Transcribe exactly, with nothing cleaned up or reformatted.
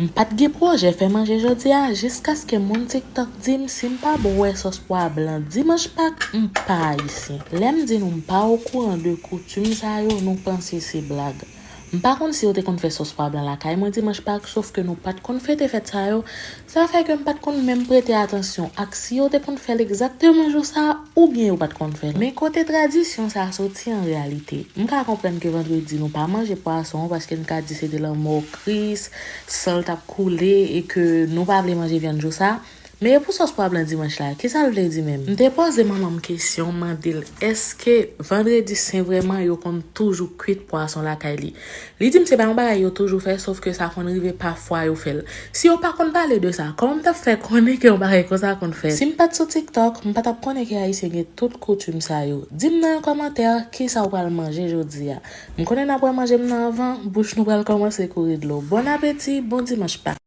M pa t gen pwojè fè manje jodi a, jiskaske moun TikTok di m si m pa bon wè sòs pwa blan dimanch Pak, m pa ayisyen. Lè m di nou m pa okouran de koutim sa yo, nou panse se blag. M pa konn si yo te konn fè sòs pwa blan lakay mwen dimanch Pak, sof ke nou pa t konn fete fèt sa yo. Sa fè ke m pa t konn menm prete atansyon ak si yo te konn fè l egzakteman jou sa a oubyen yo pa t konn fè l. Men kote tradisyon sa a soti an reyalite? M ka konprann ke vandredi nou pa manje pwason, paske n ka di se te lanmò Kris, san l t ap koule e ke nou pa vle manje vyann jou sa a. Men e pou sòs pwa blan dimanch la, kisa l vle di menm? M te poze manman m kesyon, m mande l èske vandredi sen vrèman yo konn toujou kwit pwason lakay li. Li di m se pa yon bagay yo toujou fè, sof ke sa konn rive pafwa yo fè l. Si yo pa konn pale de sa, kòman m t ap fè konnen ke yon bagay konsa konn fèt? Si m pa t sou TikTok, m pa t ap konnen ke ayisyen gen tout koutim sa yo. Di m nan yon kòmantè kisa w pral manje jodi a. M konnen n ap wè manje m nan anvan, bouch nou pral kòmanse kouri dlo. Bon apeti, bon dimanch Pak.